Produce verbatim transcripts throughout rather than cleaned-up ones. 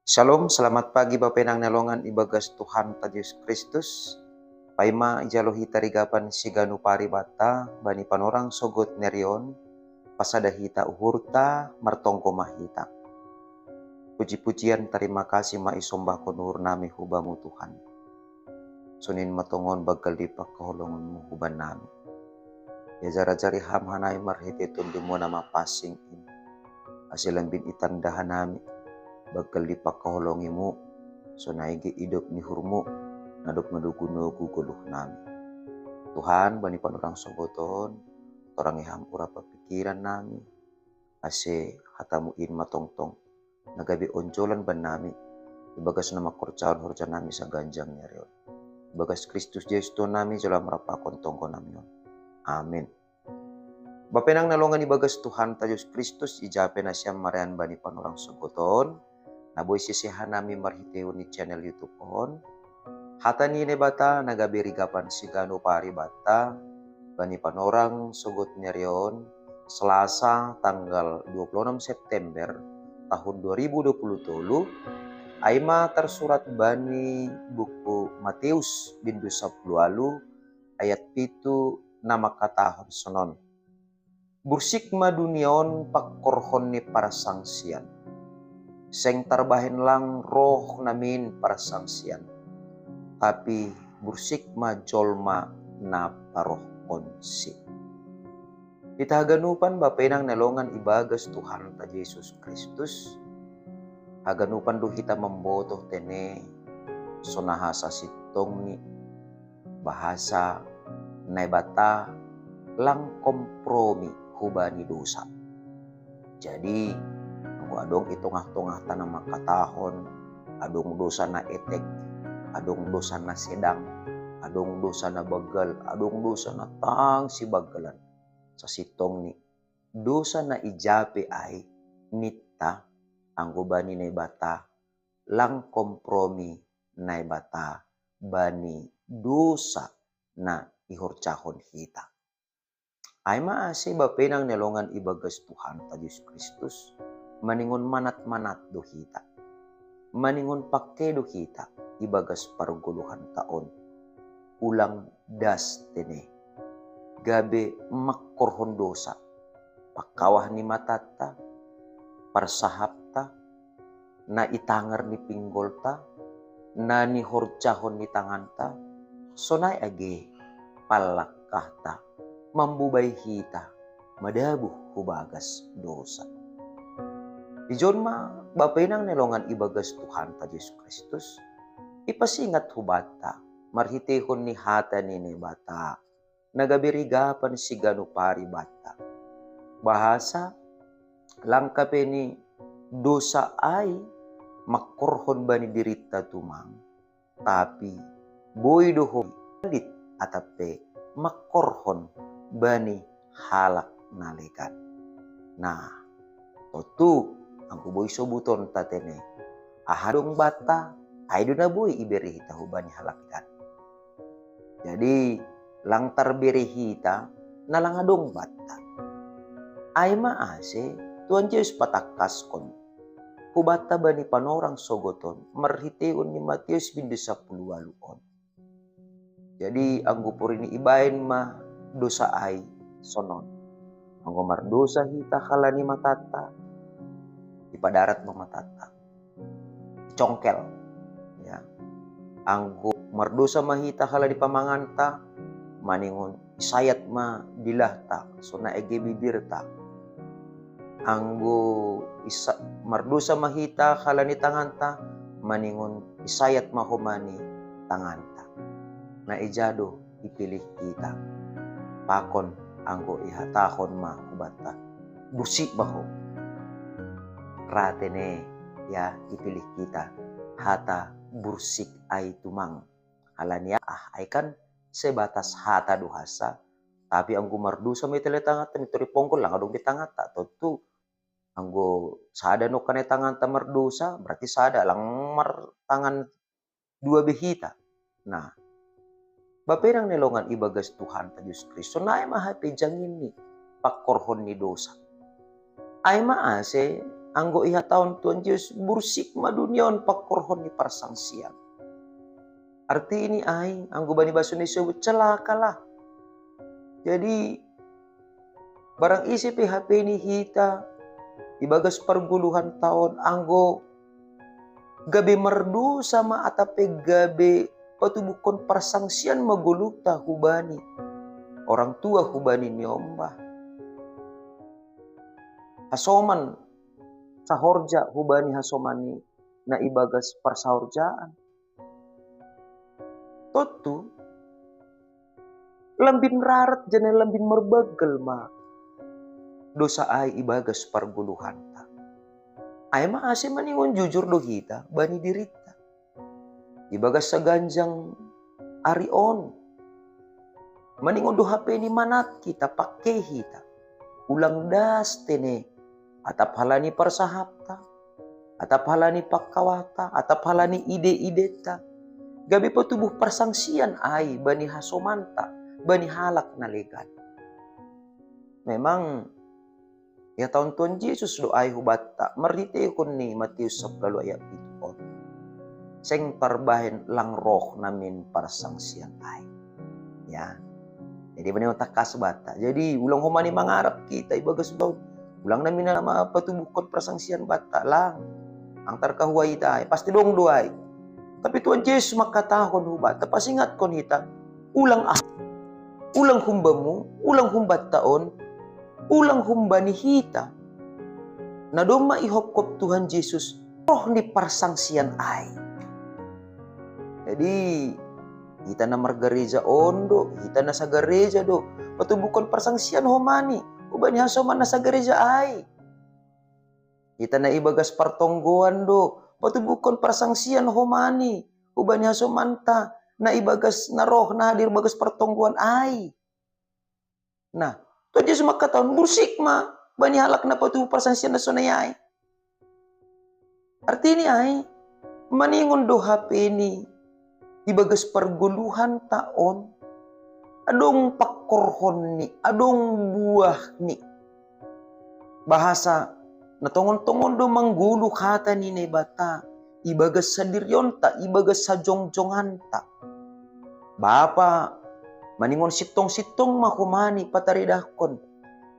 Shalom, selamat pagi Bapenang nelongan ibagas Tuhan ta Yesus Kristus. Paima ijalo hita rigapan siganu paribata bani panorang sogot nerion, pasada hita uhurta, martonggo ma hita. Puji-pujian, terima kasih ma isombahkon uhur nami hubamu Tuhan. Sonin matongon banggal di pangkaholongonmu huban nami. Iajari-ajari ham hanami marhite tondimuna ma pasing in. Ase lambin itanda hanami banggal di pangkaholongimu, sonai ge idop ni uhurmu, na dob manugu-nugu goluh nami. Tuhan, bani panorang sogoton, torangi ham urap pikiran nami, ase hatamu in ma tongtong na gabe onjolan bannami, ibagas na mangkorjahon horja nami saganjang ni ari on. Ibagas Kristus Jesus Tuhan nami, jalo ma rap pakon tonggo nami on. Amin. Bapenang nelongan ibagas Tuhan ta Yesus Kristus, ija pe nasiam marean bani panorang sogoton, na boi sese hanami marhitehon ni channel YouTube on, Hata ni Naibata na gabe rigapan siganu paribata bani panorang sogot nerion, Selasa tanggal dua puluh enam September tahun dua ribu dua puluh tolu, ai ma tarsurat bani buku Mateus bindu sapuluh ualu ayat pitu na mangkatahon sonon: Bursik ma dunia on pangkorhon ni parsangsian. Seng tarbahen lang roh namin parsangsian, tapi bursik ma jolma na parohkonsi. Hita haganupan Bapenang nelongan ibagas Tuhan ta Jesus Kristus, haganupan do hita mambotoh tene, sonaha sasintongni bahasa Naibata lang kompromi hubani dosa. Jadi, anggo adong i tongah-tongahta na mangkatahon, adong dosa na etek, adong dosa na sedang, adong dosa na banggal, adong dosa na tang sibanggalan, sasintongni dosa na ija pe ai ninta, anggo bani Naibata lang kompromi Naibata bani dosa na ihorjahon hita. Ai ma ase Bapenang nelongan ibagas Tuhan ta Jesus Kristus, maningon manat-manat do hita, maningon pangke do hita ibagas pargoluhan ta on. Ulang das tene, gabe mangkorhon dosa, pangkawah ni matanta, parsahapta, na itangar ni pinggolta, na nihorjahon ni tanganta, sonai age pallangkahta mambubai hita madabuh hubagas dosa. Ijon ma Bapenang nelongan ibagas Tuhan ta Jesus Kristus, ipasingat hubanta marhitehon ni hata ni Naibata na gabe rigapan siganu paribata, bahasa lang hape ni dosa ai mangkorhon bani dirinta tumang, tapi boi do ho lit atap pe mangkorhon bani halak na legan. Nah, tontu anggo boi sobutonta tene, aha adong banta, ai do na boi ibere hita hubani halak legan. Jadi, lang tarbere hita na lang adong banta. Ai ma ase Tuhan Jesus patangkaskon hubanta bani panorang sogot on marhitehon ni Mateus bindu sapuluh ualu on. Jadi, anggo porini ibaen ma dosa ai sonon: Anggo mardosa hita halani matanta, ipadarat ma matanta, congkel. Ya. Anggo mardosa ma hita halani pamanganta, maningon isayat ma dilahta, sonai age bibirta. Anggo isa-, mardosa ma hita halani tanganta, maningon isayat ma homa ni tanganta. Na ija do ipilih hita? Pakon anggo ihatahon ma hubanta, bursik ma ho. Ra tene, ya, ipilih hita hata bursik ai tumang. Halani aha? Ai kan sebatas hata do hansa, tapi anggo mardosa ma hita halani tanganta, mintor iponggol, lang adong be tanganta. Tontu anggo sada nongkan i tanganta mardosa, berarti sada, lang martangan dua be hita. Nah, Bapenang nelongan ibagas Tuhanta Jesus Kristus, sonai ma hape jangin ni pangkorhon ni dosa. Ai ma ase Anggo ihatahon Tuhan Jesus, bursik ma dunia on pangkorhon ni parsangsian. Artini ai, anggo bani bahasa Indonesia disebut celakalah. Jadi, barang ise pe hapeni hita, ibagas pargoluhanta on, anggo gabe mardosa ma atap pe gabe patubuhkon parsangsian ma goluhta hubani orang tua, hubani niombah. Hasoman sahorja hubani hasoman ni na ibagas parsahorjaan. Tontu, lambin rarat janah lambin marbanggal ma dosa ai ibagas pargoluhanta. Ai ma ase maningon jujur do hita bani dirinta. Ibagas saganjang ari on, maningon do hapeni manat hita, pangke hita. Ulang das tene, atap halani parsahapta, atap halani pangkawata, atap halani ide-identa. Gabe patubuh parsangsian ai bani hasomanta, bani halak na legan. Memang ihatahon Tuhan Jesus do ai hubanta, marhitehon ni Matius sapuluh ayat pitu on. Seng tarbahen lang roh namin parsangsian ai. Ya. Jadi, bani on tangkas banta. Jadi, ulang homa ni mangarap hita ibagas ulaon. Ulang namin na mapatubuhkon parsangsian banta, lang. Lang tarkahua hita ai. Pasti dong do ai. Tapi Tuhan Jesus mangkatahon hubanta, pasingatkon hita. Ulang ah. Ulang humbamu, ulang humbanta on, ulang humbani hita. Na domma ihopkop Tuhan Jesus roh ni parsangsian ai. Jadi, hita na margareja on do, hita na sagareja do, patubuhkon parsangsian homani hubani hasoman na sagareja ai. Hita na ibagas partonggoan do, patubuhkon parsangsian homani hubani hasomanta na ibagas na roh na hadir bagas partonggoan ai. Nah, Tuhan Jesus mangkatahon, bursik ma bani halak na patubuh parsangsian na sonai ai. Artini ai, maningon do hapeni ibagas pargoluhanta on, adong pangkorhonni, adong buahni. Bahasa na tongon-tongon do manggoluh hata ni Naibata ibagas sadirionta, ibagas sajongjonganta. Bapa, maningon sintong-sintong ma homani pataridahkon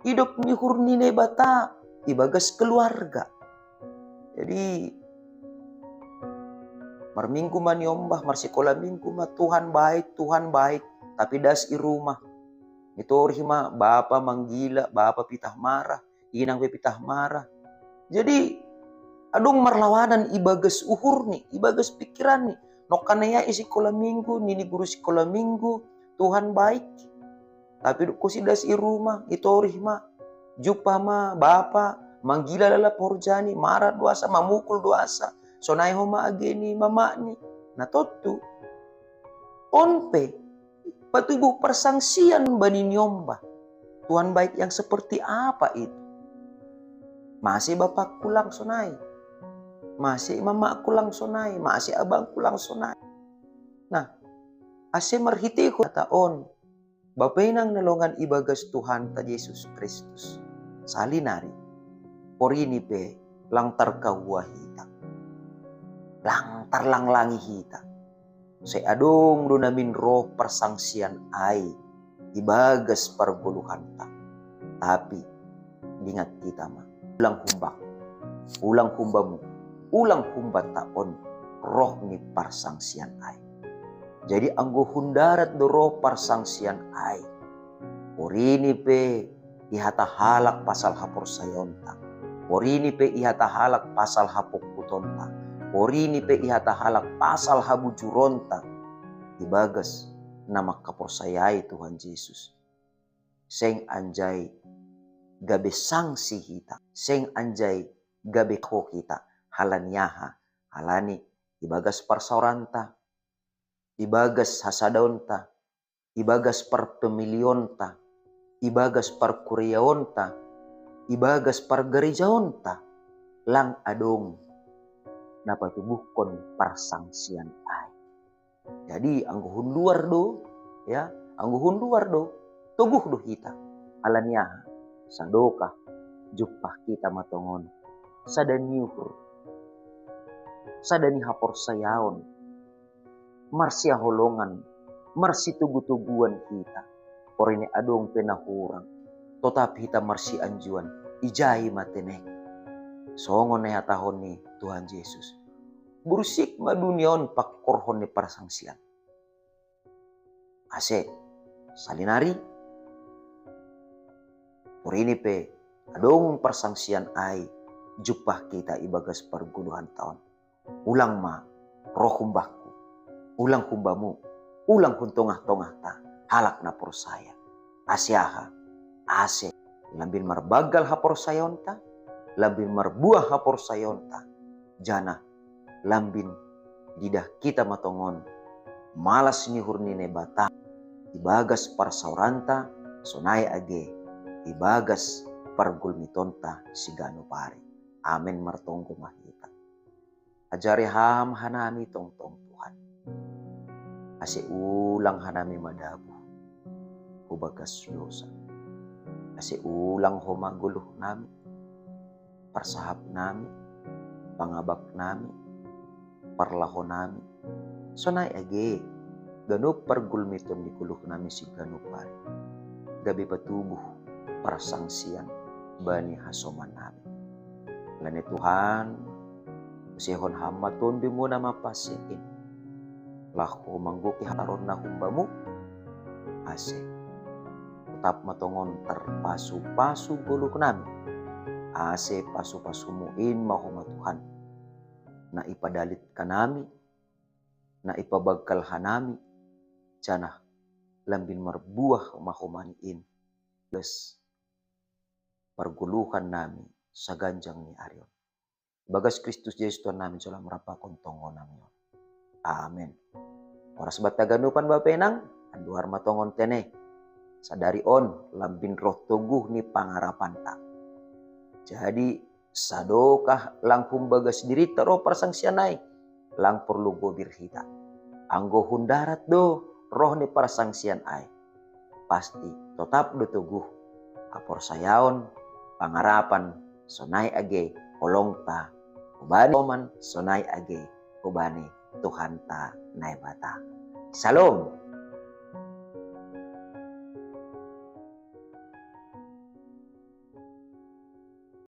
idop ni uhur ni Naibata ibagas keluarga. Jadi, marminggu ma niombah, marsikola minggu ma, Tuhan baik, Tuhan baik, tapi das i rumah. Nitorih ma, bapa manggila, bapa pitah marah, inang pe pitah marah. Jadi, adong marlawanan ibagas uhurni, ibagas pikiranni. Nongkan na ia i sikola minggu, nini guru sikola minggu, Tuhan baik. Tapi dung husi das i rumah, nitorih ma, jumpah ma bapa manggila lalap horjani, marah do asa, mamukul do asa, sonai homa age ni mamani. Na tontu, on pe patubuh parsangsian bani niombah. Tuhan baik yang seperti apa itu? Mase bapakku lang sonai? Mase mamakku lang sonai? Mase abangku lang sonai? Nah, ase marhitehon hata on, bapa inang na longan ibagas Tuhanta Jesus Kristus, sali nari, porini pe lang tarkahua hita, lang tarlanglangi hita. Sai adong do namin roh parsangsian ai ibagas pargoluhanta. Tapi, dingat hita ma, ulang humbak, ulang humbamu, ulang humbanta on roh ni parsangsian ai. Jadi, anggo hun darat do roh parsangsian ai, porini pe ihata halak pasal haporsayaonta, porini pe ihata halak pasal hapongkutonta, porini pe ihata halak pasal habujuronta ibagas na mangkaporsayai Tuhan Jesus. Seng anjai gabe sangsi hita, seng anjai gabe ho hita, halani aha? Halani ibagas parsaoranta, ibagas hasadaonta, ibagas parpamilionta, ibagas parkuriaonta, ibagas pargarejaonta, lang adong na patubuhkon parsangsian ai. Jadi, anggo hun luar do, ya, anggo hun luar do, toguh do hita. Halani aha? Sadokah jumpah hita ma tongon sada ni uhur, sada ni haporsayaon, marsihaholongan, marsitogu-toguan hita. Porine adong pe na hurang, totap hita marsianjuan, ijai ma tene. Songon na ihatahon ni Tuhan Jesus. Bursik ma dunia on pangkorhon ni parsangsian. Ase, salinari, porine pe adong parsangsian ai jumpah hita ibagas pargoluhan taon. Ulang ma roh humbakku, ulang humbamu, ulang hun tongah-tongahta, halak na porsaya. Ase aha, ase lambin marbanggal haporsayaonta, lambin marbuah haporsayaonta, janah lambin didah hita ma tongon malas ni uhur ni Naibata ibagas parsaoranta, sonai age ibagas pargulmitonta siganup ari. Amen. Martonggo ma hita. Ajari Ham hanami tongtong, Tuhan, ase ulang hanami madabuh hu bagas dosa, ase ulang Ho ma goluhnami, parsahapnami, pangabaknami, parlahonami, sonai age ganup pargulmiton ni goluhnami siganup ari, gabe patubuh parsangsian bani hasomannami. Alani Tuhan, usehon Ham ma Tondimuna mapansing in, laho manggohi hataron na humbamu, ase totap ma tongon tarpasu-pasu goluhnami, ase pasu-pasumu in ma Ho ma Tuhan, na ipadalit hanami, na ipabanggal hanami, janah lambin marbuah ma Ho ma in, ibagas pargoluhannami saganjang ni ari on. Ibagas Kristus Jesus Tuhannami, jalo Ham rap pakon tonggonami on. Amen. Horas banta haganupan bapa inang, anduhar ma tongon tene. Sadari on lambin roh toguh ni pangarapanta. Jadi, sadokah lang humbagas dirinta roh parsangsian ai, lang porlu gobir hita. Anggo hun darat do roh ni parsangsian ai, pasti totap do toguh haporsayaon, pangarapan, sonai age holongta hubani Tuhan, sonai age hubani Tuhanta Naibata. Syalom.